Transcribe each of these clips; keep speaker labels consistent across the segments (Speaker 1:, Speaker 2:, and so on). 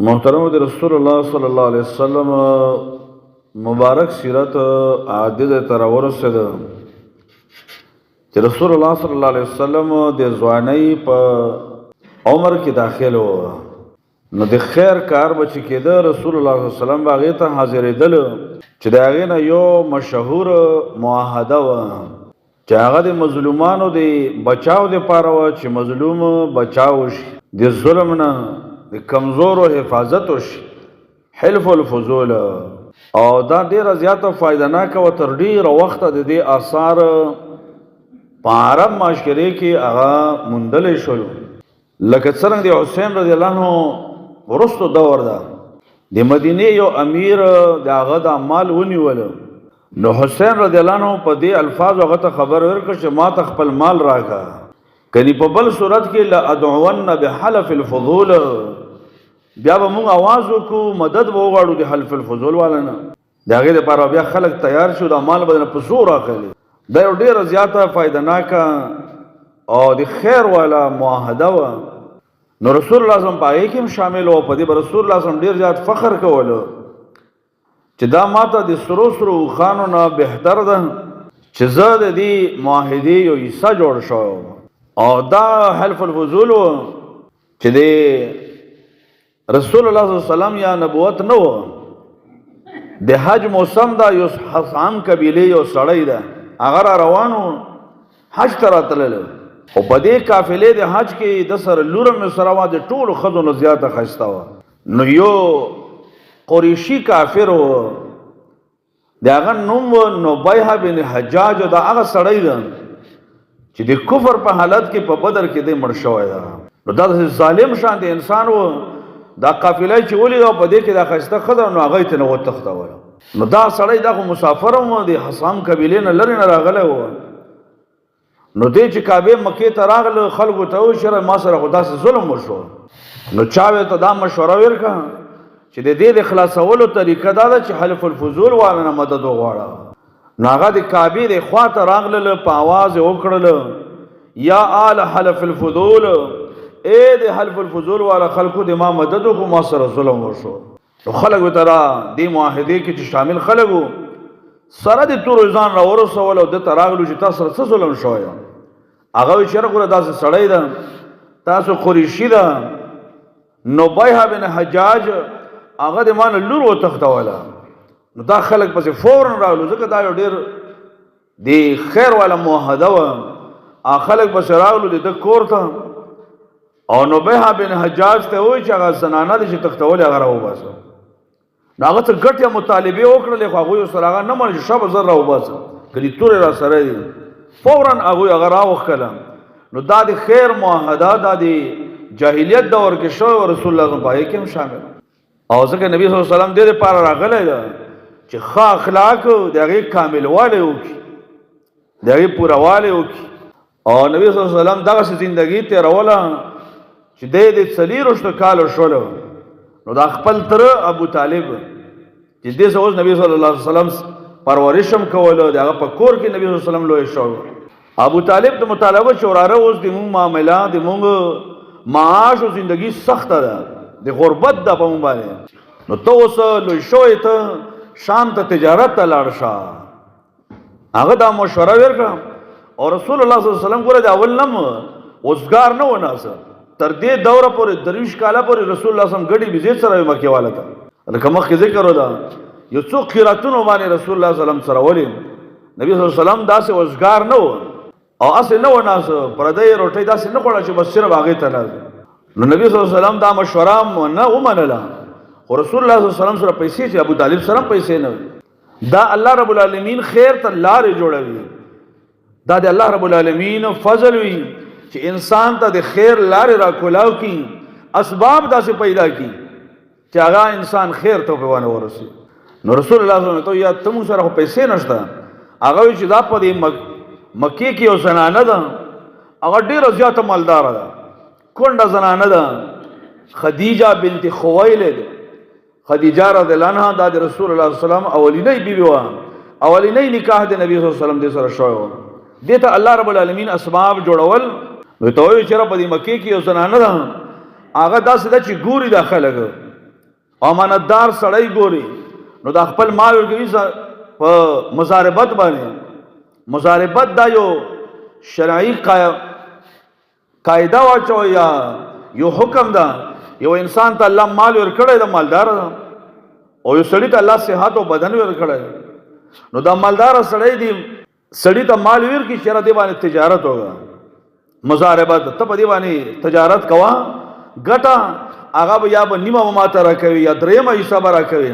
Speaker 1: محترم د رسول الله صلی الله علیه وسلم مبارک سیرت عادت تر ورسېده چې رسول الله صلی الله علیه وسلم د ځوانۍ په عمر کې داخل و، نو د خیر کار به چې کېده رسول الله صلی الله علیه وسلم به هغې ته حاضرېدل، چې د هغې نه یو مشهور معاهده وه چې هغه د مظلومانو د بچاو دپاره وه، چې مظلوم بچاو شي د ظلم نه، د کمزورو حفاظت وشي، حلف الفضول. او دا ډېره زیاته فایده ناکه وه، تر ډېره وخته د دې آثار په عرب معاشرې کې هغه موندلی شولو. لکه څرنګه د حسین رضی الله عنه وروستو دور ده، د مدینې یو امیر د هغه دا مال ونیول، نو حسین رضی الله عنه په دې الفاظو هغه ته خبر ورکړ چې ما ته خپل مال راکړه، کني په بل صورت کې لأدعون بحلف الفضول، بیا به موږ आवाज وکړو، مدد به وغواړو د حلف الفضول والا نه. د هغې دپاره بیا خلک تیار شو، دا مال به نه په زور اخلي. دا یو ډېره زیاته فایده ناکه او د خیر والا معاهده وه. نو رسول الله صلی الله علیه وسلم په هغې کې هم شامل و، په دې به رسول الله صلی الله علیه وسلم ډېر زیات فخر کولو چې دا ما ته د سرو سرو اوښانو نه بهتر ده چې زه د دې معاهدې یو حصه جوړ شوی وم. او دا حلف الفضول و چې د رسول الله صلی الله علیه وسلم یا نبوت نه و، د حج موسم دا یو حسام قبیلې یو سړی ده، هغه را روان و، حج ته راتللی او په دې قافلې د حج کې د سره لور مې سره وه، د ټولو ښځو نه زیاته ښایسته وه. نو یو قریشي کافر و، د هغه نوم و نبیحه بن حجاج، دا هغه سړی ده چې د کفر په حالت کې په بدر کې دی مړ شوی ده. نو دا داسې ظالم شان دی انسان و، دا قافله چې ولیده په دې کې دا ښایسته ښځه، نو هغه یې ترېنه وتښتوله. نو دا سړی دا خو مسافر هم و، د حسام قبیلې نه لرې نه راغلی و. نو دی چې کعبې مکې ته راغله، خلکو ته وویل چې ما سره خو داسې ظلم وشو. نو چا ورته دا مشوره ورکړه چې د دې د خلاصولو طریقه دا ده چې حلف الفضول والا نه مدد وغواړه. نو هغه د کعبې د خوا ته راغلل، په आवाز یې وکړل، یا آل حلف الفضول، ای د حلف الفضول والا خلکو د ما مدد وکړو، ما سره ظلم وشو. نو خلک ورته را دې معاهدې کې چې شامل خلک وو سره د تورو ځان را ورسول او ده ته راغلو چې تا سره څه ظلم شوی. هغه وایي چې ګوره داسې سړی ده، تاسو قریشي ده، نبیحه بن حجاج هغه د ما نه لور وتښتوله. نو دا خلک پسې فوراً راغلو، ځکه دا یو ډېر د خیر والا معاهده وه. هغه خلک پسې راغلو د ده کور ته، او نبیحه بن حجاج ته وویل چې هغه زنانه دې چې تښتولې هغه راوباسه. نو هغه څه ګټې مطالبې وکړلې، خو هغوی سره هغه نه منل چې شپه زر راوباسه، که دې تورې را سره دي. فوراً هغوی هغه راوښکله. نو دا د خیر معاهده دا د جاهلیت دور کې شوی او رسول الله صلی الله علیه وسلم په هغې کې هم شامل. او ځکه نبی صلی الله علیه وسلم دې لپاره راغلی ده چې ښه اخلاق د هغې کاملوالی وکړي، د هغې پورهوالی وکړي. او نبی صلی الله علیه وسلم دغسې زندګي تېروله چې دی د څلېرویشتو کالو شولو. نو دا خپل تره ابو طالب چې دې سره اوس نبی صلی الله علیه وسلم پرورش هم کوله، د هغه په کور کې نبی صلی الله علیه وسلم لوی شو. ابو طالب د مطالبه چې وراره اوس د مونږ معامله، د مونږ معاش او زندګي سخته ده، د غربت ده په مونږ باندې، نو ته اوس لوی شوی، ته شام ته تجارت ته لاړ شه. هغه دا مشوره ورکړه. او رسول الله صلی الله علیه وسلم ګوره د اول نم اوزګار نه و ناسه، تر دې دوره پورې 23 کاله پورې رسول الله صلی الله علیه وسلم ګډي بيزې سره مکې والا ته، لکه مخکې ذکر ودا یو څو قیراتونو باندې رسول الله صلی الله علیه وسلم سره ولې نبی صلی الله علیه وسلم داسې اوزګار نه و او اسې نه و ناسه، پردی روټۍ داسې نه خوړه چې بس صرف هغې ته ناست. نو نبی صلی الله علیه وسلم دا مشوره نه ومنله، خو رسول الله صلی الله علیه وسلم سره پیسې چې ابو طالب سره پیسې نه. دا الله رب العالمین خیر ته لارې جوړوي، دا د الله رب العالمین فضل وي چې انسان ته د خیر لارې را کولاو کی، اسباب داسې پیدا کی چې هغه انسان خیر ته په باندې ورسي. نو رسول الله صلی الله علیه وسلم یا ته موږ سره خو پیسې نشته. هغه وایي چې دا په دې مکې کې یو زنانه ده، هغه ډېره زیاته مالداره ده، کونډه زنانه ده، خدیجه بنت خویلد. خدیجه رضی الله عنها دا د رسول الله صلی الله علیه وسلم اولینۍ بیبي وه، اولینۍ نکاح د نبی صلی الله علیه وسلم دې سره شوی و. دې ته الله رب العالمین اسباب جوړول. نو ته وایي چې په دې مکې کې یو زنانه ده، هغه داسې ده چې ګوري دا خلک، امانتدار سړی ګوري، نو دا خپل مال ورکوي په مضاربت باندې. مضاربت دا یو شرعي قاعده واچو یا یو حکم ده. یو انسان ته الله مال ورکړی ده، مالدار ده، او یو سړی ته الله صحت او بدن ورکړی، نو دا مالدار سړی دی سړی ته مال ورکړي چې دی باندې تجارت وکړه، مضاربت، ته په دې باندې تجارت کوه، ګټه هغه به یا به نیمه به ماته راکوي یا درېیمه حصه به راکوي،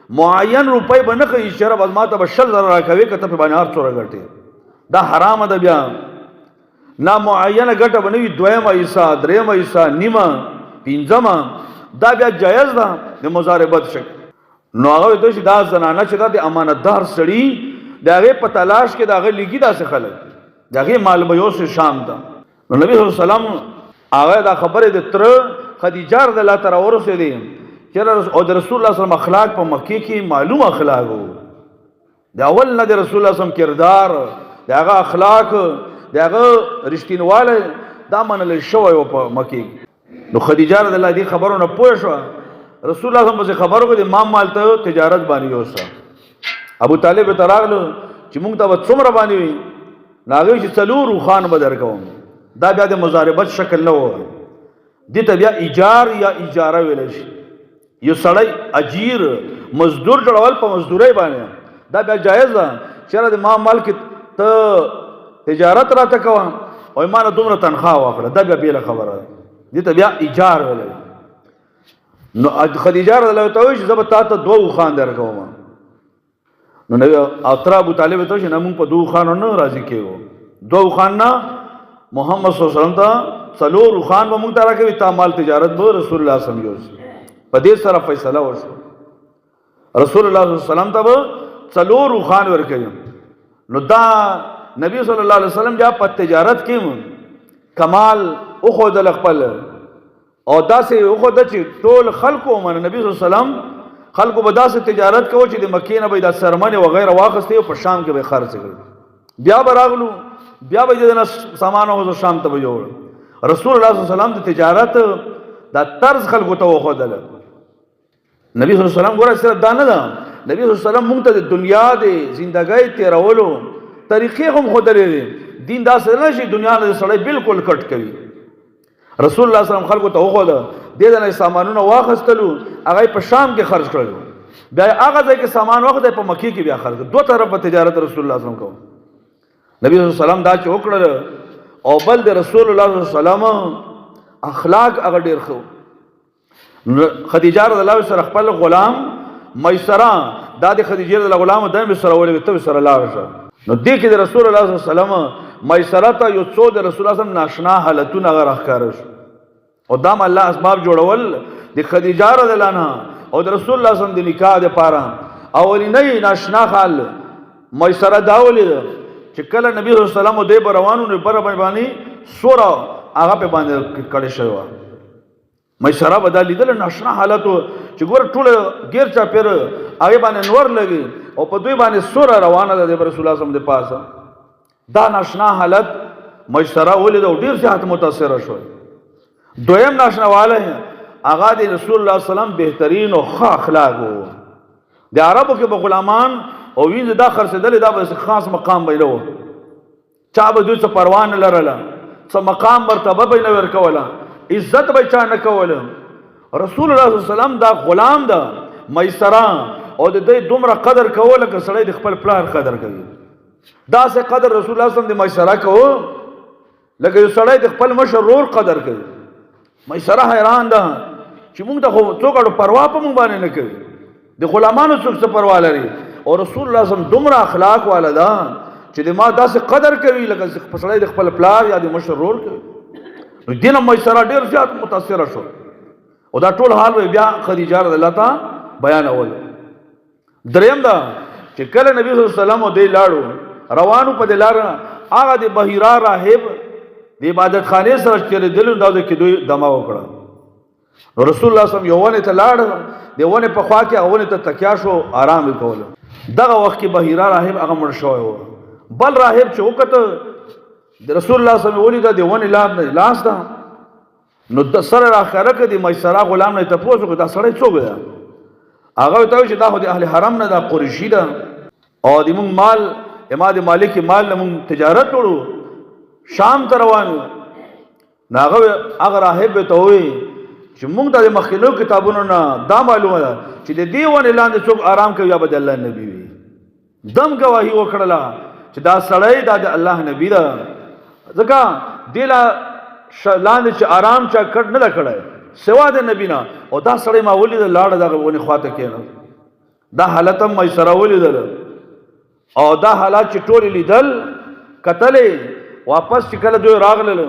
Speaker 1: معین روپۍ به نه ښیي چې یاره بس ماته به 20,000 راکوې که ته پرې باندې هر څومره ګټې. دا حرامه ده. بیا نا معینه ګټه به نه وي، دویمه حصه، درېیمه حصه، نیمه، پنځمه، دا بیا جایز ده د مضاربت شکل. نو هغه ته چې دا زنانه چې دا د امانتدار سړي د هغې په تلاش کې د هغه لیږي داسې خلک د هغې مال به یوسي شام ته. نو نبي صلی الله علیه وسلم هغه دا خبرې د تره خدیجه رضی الله ته راورسېدې چې او د رسول الله صلی الله علیه وسلم اخلاق په مکې کې معلوم اخلاق وو. د اول نه د رسول الله صلی الله علیه وسلم کردار، د هغه اخلاق، د هغه رښتینوالی دا منل شوی و په مکې. نو خدیجه رضی الله دې خبرو نه پوه شوه. رسول الله صلی الله علیه وسلم خبرو کې ما مال ته تجارت باندې یوسه. ابو طالب ته راغلو چې مونږ ته به څومره باندې وي، نو هغه چې څلور اوښان به درکوم. دا بیا د مضاربت شکل نه و، دې ته بیا ایجار یا اجاره ویلی شي. یو سړی اجیر مزدور جوړول په مزدورۍ باندې دا بیا جایز ده چې یاره د ما مال کې ته تجارت راته کوه او ما نه دومره تنخواه واخله، دا بیا بېله خبره ده، دې ته بیا ایجار ویلی. نو خدیجه رضی الله ته وویل چې زه به تا ته دوه اوښان درکوم. نو نبی او تر ابو طالب ته چې نه مونږ په دوه اوښانو نه راضي کېږو، دوه اوښان نه محمد صلی الله علیه وسلم ته څلور اوښان به مونږ ته راکوي، تا مال تجارت به رسول الله صلی الله علیه وسلم یوسي. په دې سره فیصله وشوه، رسول الله صلی الله علیه وسلم ته به څلور اوښان ورکوي. نو دا نبی صلی الله علیه وسلم بیا په تجارت کې کمال وښودل خپل، او داسې وښوده چې ټول خلکو ومنه. نبی صلی الله علیه وسلم خلکو به داسې تجارت کوو چې د مکې نه به یې دا څرمنې وغیره واخیستې او په شام کې به یې خرڅې کړې، بیا به راغلو، بیا به یې د نه سامان واخیستو شام ته به یې یوړل. رسول الله صلی الله علیه وسلم د تجارت دا طرز خلکو ته وښودله. نبی صلی الله علیه وسلم ګوره صرف دا نه ده، نبی صلی الله علیه وسلم مونږ ته د دنیا د زندګۍ تېرولو طریقې هم ښودلې دي. دین داسې نه چې دنیا نه سړی بالکل کټ کوي. رسول الله صلی الله علیه وسلم خلکو ته وښوده، دې د نه سامانونه واخیستلو، هغه یې په شام کې خرڅ کړلو، بیا یې هغه ځای کې سامان واخیستی په مکې کې بیا خرڅ کړ. دوه طرفه تجارت رسول الله صلی الله علیه وسلم کوو. نبی صلی الله علیه وسلم دا چې وکړل، او بل د رسول الله صلی الله علیه وسلم اخلاق هغه ډېر ښه. خدیجه رضی الله سره خپل غلام میسره، دا د خدیجه رضی الله غلام د مې سره ولې ته سره لاړ شه. نو دې کې د رسول الله صلی الله علیه وسلم میسره ته یو څو د رسول الله صلی الله علیه وسلم ناشنا حالتونه هغه راښکاره شو، او دا هم الله اسباب جوړول د خدیجه رضی الله عنها او د رسول الله صلی الله علیه وسلم د نکاح دپاره. اولینی ناشنا حال میسره دا ولید چې کله نبی صلی الله علیه وسلم دی به روانو، نو بره باندې سوره هغه په باندې کړې شوې وه. میسره به دا لیدل ناشنا حالت و چې ګوره ټوله ګیر چاپېره هغې باندې نور لګي او په دوی باندې سوره روانه ده د رسول الله صلی الله علیه وسلم د پاسه. دا ناشنا حالت میسره ولید او ډېر زیات متاثره شو. دویم ناشنا والی هغه د رسول الله صلی الله علیه وسلم بهترین او ښه اخلاق و. د عربو کې به غلامان او وینځ دا خرڅېدلې، دا به خاص مقام به یې نه و، چا به دوی څه پروا نه لرله، څه مقام مرتبه به نه ورکوله، عزت به چا نه کوله. رسول الله صلی الله علیه وسلم دا غلام ده میسره او د دې دومره قدر کوله که سړی د خپل پلار قدر کوي. داسې قدر رسول الله صلی الله علیه وسلم د میسره کوو لکه یو سړی د خپل مشر ورور قدر کوي. میسره حیران ده چې مونږ ته خو څوک اړو پروا په مونږ باندې نه کوي، د غلامانو څوک څه پروا لري، او رسول الله صلی الله علیه وسلم دومره اخلاق والا ده چې د ما داسې قدر کوي لکه چې سړی د خپل پلار یا د مشر ورور کوي. نو دې نه میسره ډېر زیات متاثره شو، او دا ټول حال به بیا خدیجه رضی الله ته بیانول. دریم دا چې کله نبی صلی الله علیه وسلم دی لاړو روانو په دې لار، هغه د بحیرا راهب د عبادت خانې سره تېرېدلو، دا ځای کې دوی دمه وکړه. نو رسول الله صلی الله علیه وسلم یو ونې ته لاړ، د ونې په خوا کې هغه ونې ته تکیا شو، آرام یې کوله. دغه وخت کې بحیرا راهب هغه مړ شوی و. بل راهب چې وکته د رسول الله صلی الله علیه وسلم ولیده د ونې لاندې لاس ده، نو د سره راښکاره کړه، د میسره غلام نه یې تپوس وکړ دا سړی څوک دی؟ هغه ته چې دا خو د اهل حرم نه دا قریشی ده او د مونږ مال ما د مالک مال نه مونږ تجارت وړو، شام ته روان یو. نو هغه هغه راهب ته وایي چې مونږ ته د مخکینو کتابونو نه دا معلومه ده چې د دې ونې لاندې څوک آرام کوي یا به د الله نبي وي. دم گواهی وکړله چې دا سړی دا د الله نبی ده، ځکه دې لا لاندې چې آرام چا کټ نه ده کړی سوا د نبی نه، او دا سړی ما ولید لاړه دغه ونې خواته کښېنه. دا حالت هم میسره ولیدل او دا حالات چې ټول لیدل کتلې، واپس چې کله دوی راغلل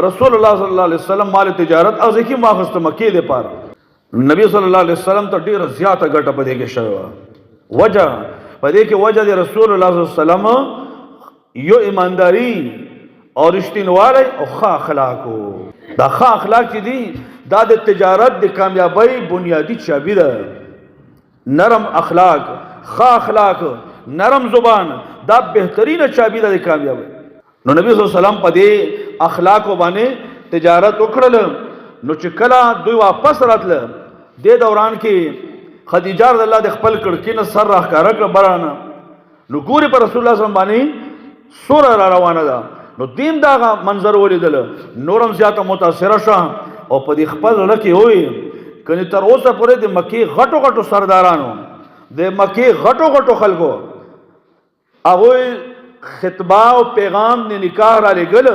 Speaker 1: رسول الله صلی الله علیه وسلم مال تجارت او ځکه ما خسته مکې دی پاره نبی صلی الله علیه وسلم ته ډیره زیاته ګټه پدې کې شوې وه. وجه پدې کې وجه د رسول الله صلی الله علیه وسلم یو ایمانداری او رښتینوالی او ښه اخلاق. دا ښه اخلاق چې دي دا د تجارت د کامیابۍ بنیادي چابي ده. نرم اخلاق، ښه اخلاق، نرم زبان، دا بهترینه چابي ده د کامیابۍ. نو نبی صلی الله علیه وسلم په دې اخلاقو باندې تجارت وکړل. نو چې کله دوی واپس راتله دې دوران کې خدیجه رضی الله د خپل کړکۍ نه سر راښکاره کړ برانه، نو ګوري پر رسول الله صلی الله علیه وسلم باندې سوره را روانه ده. نو دیم دغه منظر ولیدل، نورم زیاته متاثره شوه او په دې خپل زړه کې وویل کنې تر اوسه پورې د مکې غټو غټو سردارانو، د مکې غټو غټو خلکو هغوی خطبه او پیغام د نکاح را لېږل،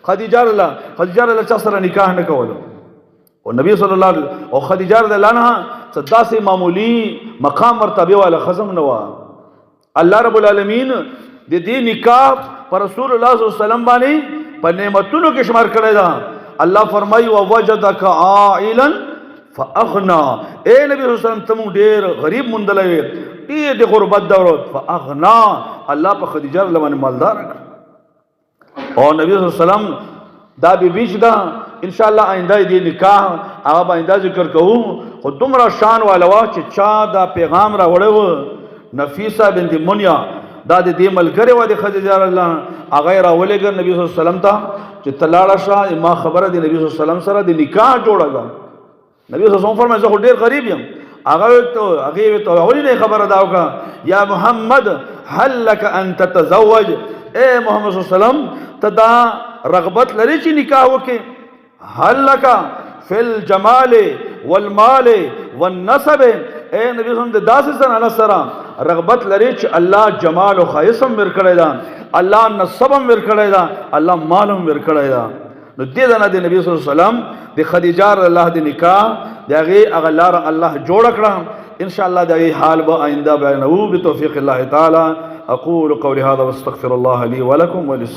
Speaker 1: خدیجه رضی الله خدیجه رضی الله چا سره نکاح نه کولو. او نبی صلی الله علیه او خدیجه رضی الله عنها څه داسې معمولی مقام مرتبه والا ښځه نه وه. الله رب العالمین د دې نکاح پر رسول الله صلی الله علیه وسلم باندې په نعمتونو کې شمار کړی ده. الله فرمایي ووجدک عائلا فاغنا، اے نبی صلی الله علیه وسلم ته مونږ ډېر غریب موندلی وې، ډېر د غربت دور، فاغنا، الله په خدیجه رضی الله باندې مالدار کړ. او نبی صلی الله علیه وسلم دا بی بی چې ده ان شاء الله آینده دې نکاح هغه به آینده ذکر کوو، خو دومره شان والا وه چې چا دا پیغام راوړی و، نفیسه بنت منیا دا د دې ملګرې وه د خدیجه رضی الله عنها، هغه یې راولېږه نبی صلی الله علیه وسلم ته چې ته لاړه شه، ما خبره د نبی صلی الله علیه وسلم سره د نکاح جوړه ده. نبی صلی الله علیه وسلم فرمایي زه خو ډېر غریب یم. هغه ته هغې ورته ولې نه خبره دا وکړه یا محمد هل لک ان تتزوج، اے محمد صلی الله علیه وسلم ته دا رغبت لرې چې نکاح وکړې؟ هل لک فی الجمال والمال والنسب، اے نبی صلی الله علیه وسلم د داسې زنانه سره رغبت لرې چې الله جمال او ښایست هم ورکړی ده، الله نسب هم ورکړی ده، الله مال هم ورکړی ده. نو دې نه د نبی صلی الله علیه وسلم د خدیجه رضی الله د نکاح د هغې هغه لاره الله جوړه کړه. ان شاء الله د هغې حال به آینده بیانوو بتوفیق الله تعالی. اقول قولي هذا واستغفر الله لي ولكم ولس